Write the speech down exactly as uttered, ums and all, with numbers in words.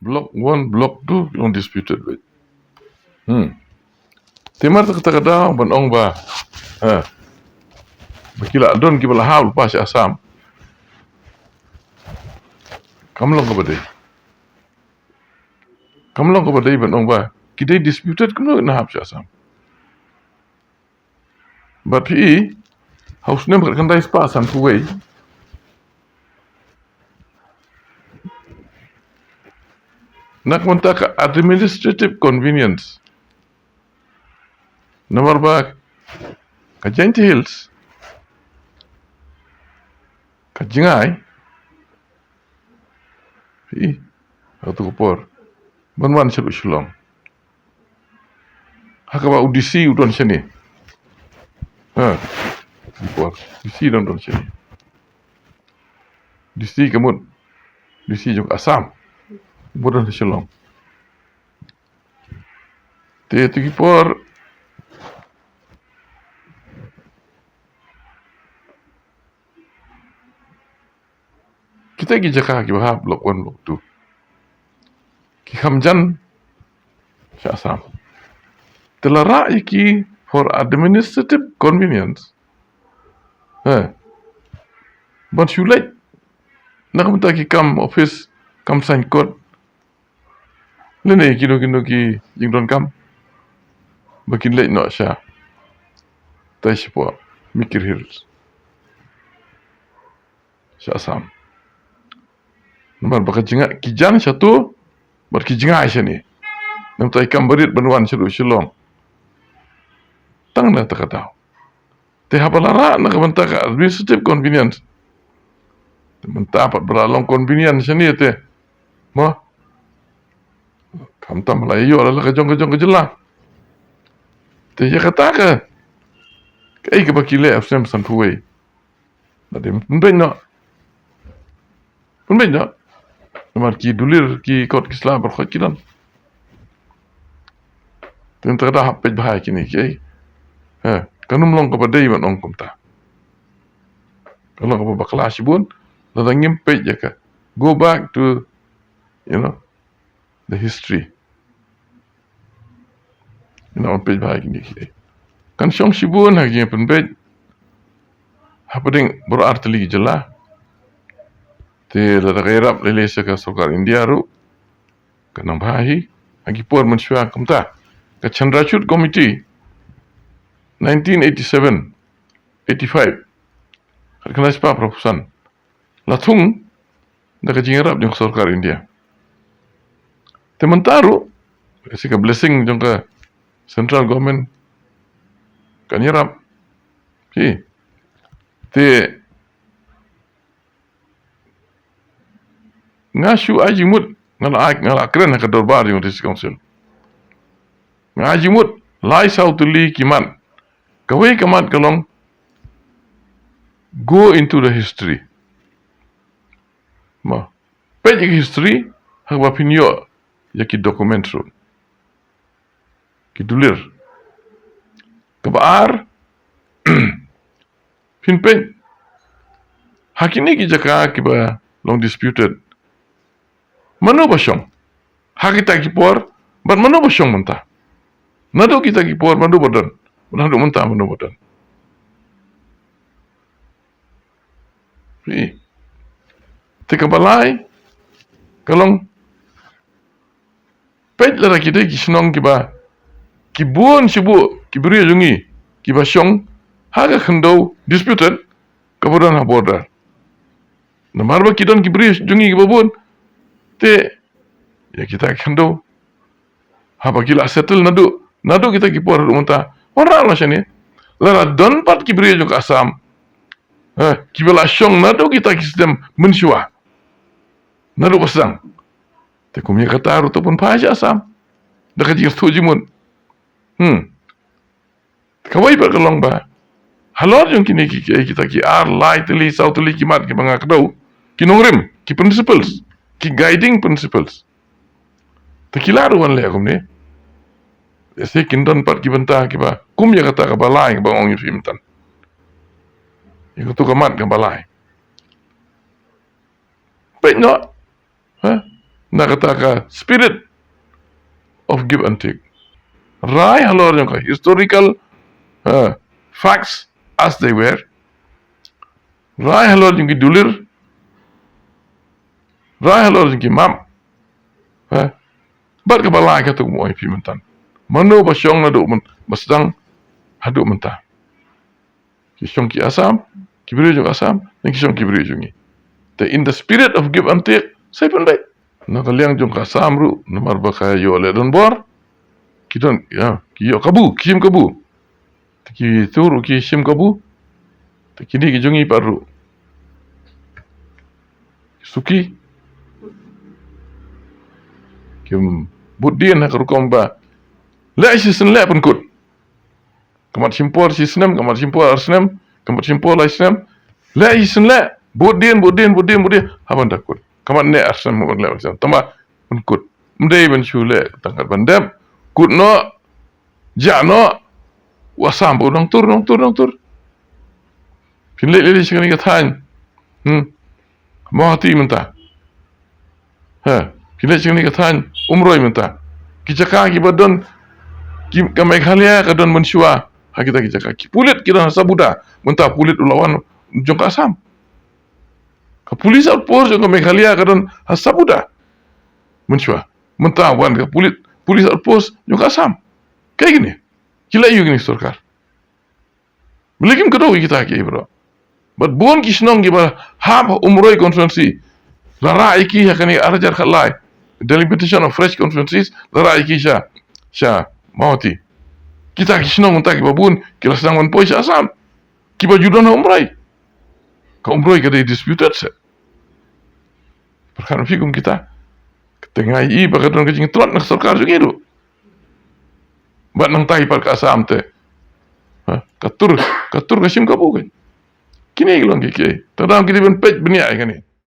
Block one, block two, ki long disputed beit. Hmm. Te mar ta kata ka daw ban ong ba, ha, ba ki la don kiba la hap lypa sha Assam. Kam long kaba dei. Kam long kaba dei ban ong ba ki dei disputed kumno kin hap sha Assam. Bad phi i, ha u snem khatkhyndai spah sanphew wei, na ka bynta ka administrative convenience, namar ba ka Jaintia Hills ka jngai, phi i, ha katu ka por ban wan sha Shillong. Ha kaba u D C u don shane. Ha. Katu ka por D C u don, don shane. D C ka mut, D C jong Assam. Ba don ha Shillong. Te katu ka por kita ki jaka kiba hap block one, block two, ki kham jan sha Assam. Te la rah ïa ki for administrative convenience, ha, ban shu leit na ka bynta ki kam office, kam sign court, lane kino kino ki jingdonkam, ba kin leit noh sha tai shapoh Mikir Hills, sha Assam. Namar ba ka jngai, ki jan shato bad ki jngai shane. Namar ki kam barit ban wan sha Shillong. Tang na kata ka daw. Te haba la rah na ka bynta ka administrative convenience, te mynta pat ba la long convenience shane te, mo, khamtam la ïoh la ka jong ka jong ka jylla. Te ïa kata ka, kaei kaba ki leh ha u snem sanphew wei, la dei pynbeit noh. Pynbeit noh. Namar ki dulir, ki kot ki sla baroh ki don. Te mynta ka daw hap peit bha ïa kine kiei. Ha, kan ym long kaba dei ban ong kumta. Kan long kaba bakla shibun lada ngim peit ïa ka. Go back to, you know, the history. Ïa, ngan peit bha ïa kine kiei. Kan shong shibun ha ki jingpynbeit hapdeng baroh artylli ki jylla. Te lada ka ïarap lei lei sha ka sorkar India ruh, kan nang bha hi. Ha ki por mynshuwa kumta, ka Chandrachud Committee, nineteen eighty-seven, eighty-five, khatkhyndai spah phra phew san, la thung da ka jingïarap jong ka sorkar India. Te mynta ruh, lehse ka blessing jong ka central government kan ïarap. Hi. Te nga shu ai jingmut, nga la ai, nga la kren ha ka dorbar jong ka District Council. Nga ai jingmut lai saw tylli ki mat. Kawei ka mat ka long, go into the history. Ma, peit ïa ka history, ha kaba phin ïoh ïa ki document ruh, ki dulir. Kaba ar, phin peit ha kine ki jaka kiba long disputed, mano ba shong ha kita ki por, bad mano ba shong mynta. Naduh kita ki por mano ba don, naduh mynta mano ba don. Phi i. Te kaba lai ka long, peit lada ki dei ki shnong kiba, ki bun shibun ki briew jong ngi kiba shong ha ka khyndew disputed kaba don ha border. Namar ba ki don ki briew jong ngi kiba bun, te ïa kita ki khyndew, haba ki la settle naduh, naduh kita ki por haduh mynta, wanrah noh shane. Lada don pat ki briew jong ka Assam, ha, kiba la shong naduh kita ki snem mynshuwa, naduh ba sdang, te kum ïa kata ruh to pynphai sha Assam da ka jingsngewthuh jingmut. Hmm. Kawei pat ka long ba halor jong kine ki, ki, kita ki ar, lai tylli, saw tylli ki mat kiba nga kdew, ki nongrim, ki principles, ki guiding principles, te ki la ruh wan leh kumne. Lehse kin don pat ki bynta kiba kum ïa kata kaba lai kaba nga ong ïa phi mynta, ïa katu ka mat kaba lai. Peit noh. Ha? Na kata ka spirit of give and take. Rai halor jong ka historical, uh, facts as they were. Rai halor jong ki dulir. Rai halor jong ki map. Eh? Bad kaba lai kata mo ai phi mynta. Mano ba shong naduh mynta, ba sdang haduh mynta. Ki shong ki Assam, ki briew jong Assam, ne ki shong ki briew jong ngi. Te in the spirit of give and take, sa pynbeit. Na ka liang jong ka Assam ruh, namar ba ka ïoh leh donbor. Ki don, ïa, ki ïoh kabu, ki shim kabu. Te ki tur, ki shim kabu. Te kine ki jong ngi pat ruh. Suki. Kim bud dien ha ka rukom ba. Leh shisien leh pynkut. Ka mat shim por shisnem, ka mat shim por arsnem, ka mat shim por laisnem. Leh shisien leh, bud dien, bud dien, bud dien, bud dien. Haba da kut. Ka mat ne arsnem, ka mat leh arsnem. Tangba pynkut. Ym dei ban shu leh tang kat ban dep. Kut noh, jah noh. Wa sam bud nang tur, nang tur, nang tur. Phin leh leh leh sha kane ka thaiñ. Hmm. Mawhati mynta. Ha, phi leh sha kane ka thaiñ Umroi mynta. Ki jaka kiba don, ki, ka Meghalaya ka don mynshuwa. Ha kita ki jaka ki pulit ki don ha Sabuda. Mynta pulit u la wan jong ka Assam. Ka police outpost jong ka Meghalaya ka don ha Sabuda. Mynshuwa. Mynta wan ka pulit, police outpost jong ka Assam. Kaei kine? Ki leh aïu kine sorkar? Balei kim kdew ïa kita kiei baroh? Bad bun ki shnong kiba hap Umroi constituency. La rah ïa ki ha kane ar hajar khatlai. Delimitation of fresh constituencies, la rah ïa ki sha, sha Mawhati. Kita ki shnong mynta kiba bun, ki la sdang ban poi sha Assam. Kiba ju don ha Umroi. Ka Umroi ka dei disputed seh. Pyrkhat ma phi kum kita. Te nga ïohi ba ka don ka jingtlot na ka sorkar jong ngi ruh. Bad nangta pat ka Assam te. Ha, ka tur, ka tur ka shim kabu kan. Kine ki long ki kiei. Te dang ki dei ban peit bniah ïa kane.